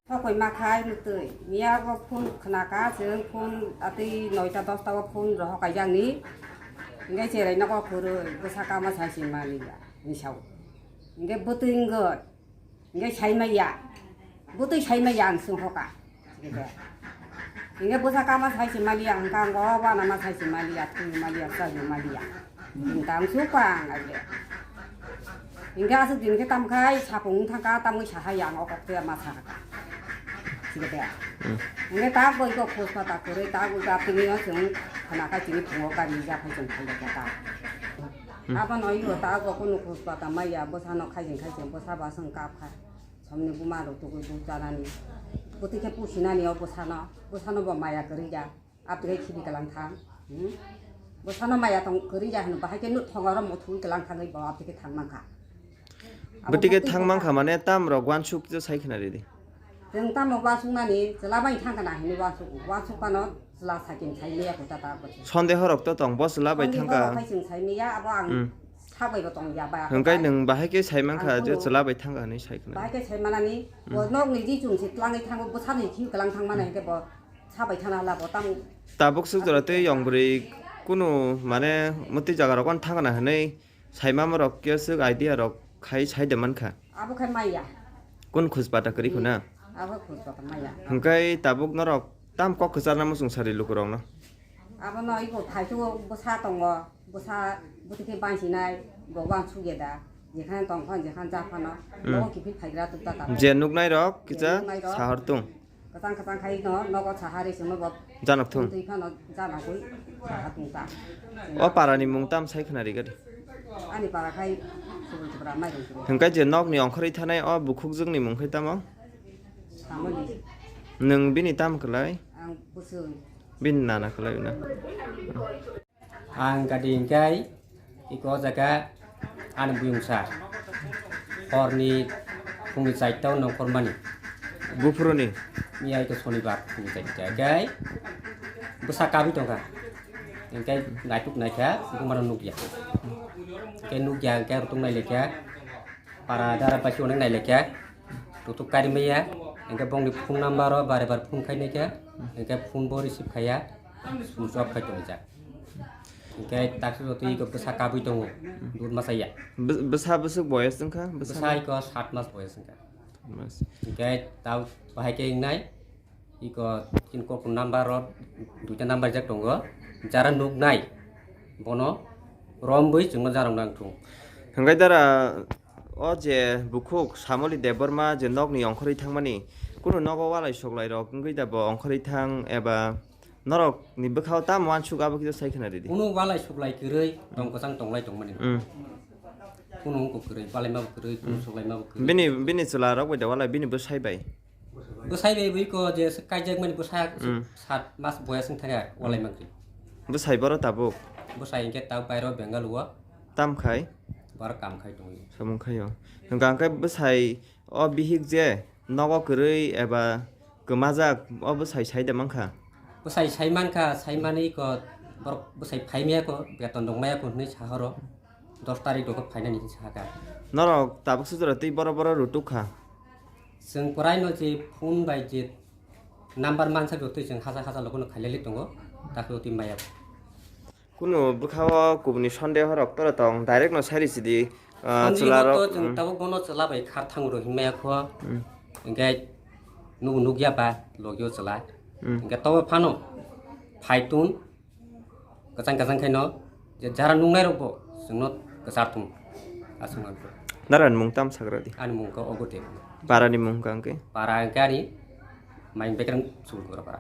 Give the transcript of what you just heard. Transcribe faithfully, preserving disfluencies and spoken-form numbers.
Hokoi ma khai mwtwi. Miya bo phone khna ka, chwng phone atwi noita dosta o phone rohor kaijak ni. Hingke cherai nogo kwrwi, bwsa kama sai se maliya, hwnwi sao. Hingke bwtwi wngwi, hingke sai maya. Bwtwi sai maya ang swng hoka. Hingke bwsa kama sai se maliya, hingke ang o wana ma sai se maliya, thwi maliya, chai maliya. Hingke ang supa ang age. Hingke aswk din khe tam khai sapung wng thangkha, tamwi saha yang o kok tei ma saha kha. Hingke de. Hmm. Hingke ta boi kok khospa ta kwrwi, ta boi ka tini o chwng khana kha chini phungo gari ja phai chwng phai kha ta. Hmm. Abo no iro ta bo kunu khospa ta maya, bwsa no khai jeng khai jeng bwsa ba swng kap kha. Somni buma rok tugui bu chanani. Bwtwi khe pusinani o bwsano, bwsano bo maya kwrwi ya. Abtwi khe khibi kwlang thang. Hmm? Bwsano maya tong kwrwi ya hwnwi bahai khe nuk thongo oro muthungwi kwlang thangwi bo abtwi khe thang mankha. Abo bwtwi khe bwtwi thang mankha mane tam rok wansuk je sai khna ridi. Chwng tamo wansuknani chwla bai thang kana hwnwi wansuk, wansuk pano chwla sakin sai maya kuta ta bwswk. Sondeho rok to tong bo chwla bai thang ka. Sondeho rok hai chwng sai maya abo ang Hmm. Sak bai bo tong ya ba. Hwnkhe nwng bahai khe sai mankha je chwla bai thang ka hwnwi sai khna. Bahai khe sai manani bo nok ni ji chwng se twlangwi thango bwsani khi kwlang thang mana hwnkhe bo. Sabai thana la bo tamo. Tabuk swk jora tei yong bwrwi kunu mane mwtwi jaga rok thangna hwnwi saimama rok khe swk idea rok khai sai de mankha. Abo khai maya. Kun khus pata kwrwi khuna. Abo khus pata maya. Hwnkhe tabuk norok tam kok kwcharna muchung sari lukurokno. Abo no ibo thaisu bwsa tongo, bwsa bwtwi khe bansinai, bo wansuk ya da, jekhane tong phano, jekhane ja phano, Hmm. nogo kiphil phaigra tukta ta. Je nuknai rok kisa Je nuknai rok. Sahar tung. Kwchang kwchang khai no nogo saha ri songno bo. Janok thung. Twi phano janagwi saha tungta. O para ni mung tam sai khna ri gadi. Ani para khai subul subra mai rung twi. Hwnkhe je nok ni ongkhorwi thanai o bukhuk jwk ni mung khai tamo? Samoni. Nwng bini tam kwlai? Ang bwswng. Bini nana kwlai na. Ang gadi hingkai iko o jaga ani buyungsa horni phungni chaita o nongkhormani. Buphuruni? Miya iko sonibar phungni chaita kai bwsa kabwi tongkha. Hingkai naituk naikha, bumano nukya. Hingkai nukya hingkai rutuk nailaikha. Para dara paisi onek nai lekha. Tutuk kari maya. Hingke bongni phone number o bare bare phone khai nai kha. Hingke phone bo receive khaya. Switch off khai tongwi jak. Hingke taksi rotwi ko bwsa kabwi tongo. Dud masa ya. Bw-, bwsa bwswk boyes wngkha? Bwsa iko sat mas boyes wngkha. Sat mas. Hingke tau bahai khe wngnai. Iko tin kok number rok duita number jak tongo, jara nuknai bono romwi chwngno jarok nang thung. Hwnkhe dara o je bukhuk Samoli Debbarma je nokni ongkhorwi thangmani, kunu nogo walai soklai rok wngwi da bo ongkhorwi thang eba norok ni bwkhao tamo wansuk abo kisa sai khna ridi. Kunu walai soklai kwrwi tong kwchang tonglai tongmani. Hmm. Kunu wngkuk kwrwi, balaima bo kwrwi, kunu soklaima bo kwrwi. Bini, bini chwla rok bai da walai bini bwsai bai. Bwsai bai bui ko je kaijak mani bwsa Mm. sat mas boyas wng thangya walai mangri. Bwsai boro tabuk? Bwsai hingke tabuk bairo Bengal o. Tam khai? Boro kam khai tongwi. Samung khai o. Hwnkha hwnkhe bwsai o bihik je nogo kwrwi eba kwmajak o bwsai sai de mankha? Bwsai sai mankha, sai manwi ko borok bwsai phai maya ko, beton rok maya ko hwnwi sahoro. Dos tarik rok phainani hinwi sahakha. Norok tabuk sujura twi boro boro rutuk kha. Chwng kwraino je phone bai je number mansa jotoi chwng haja haja logono khailali tongo, takhe otwi maya. Kunu bwkhao kubuni sondeho rok toro tong, direct no sai risi di, ah, Sondeho chwla rok, to chwng mm. Tabuk bono chwla bai khar thango rw hinmaya kho. Mm. Hingke nugo nukya ba logio chwla. Mm. Hingke tobo phano phaitun. Kwchang kwchang khaino je jara nungnai rokbo chwngno kwchar thung aswk mangkha. Narani mung tam sagra di? Ani mung khe Ogo Debbarma. Parani mung kha hwnkhe? Para hwnkhe ani Maing Bekreng Subulgora para.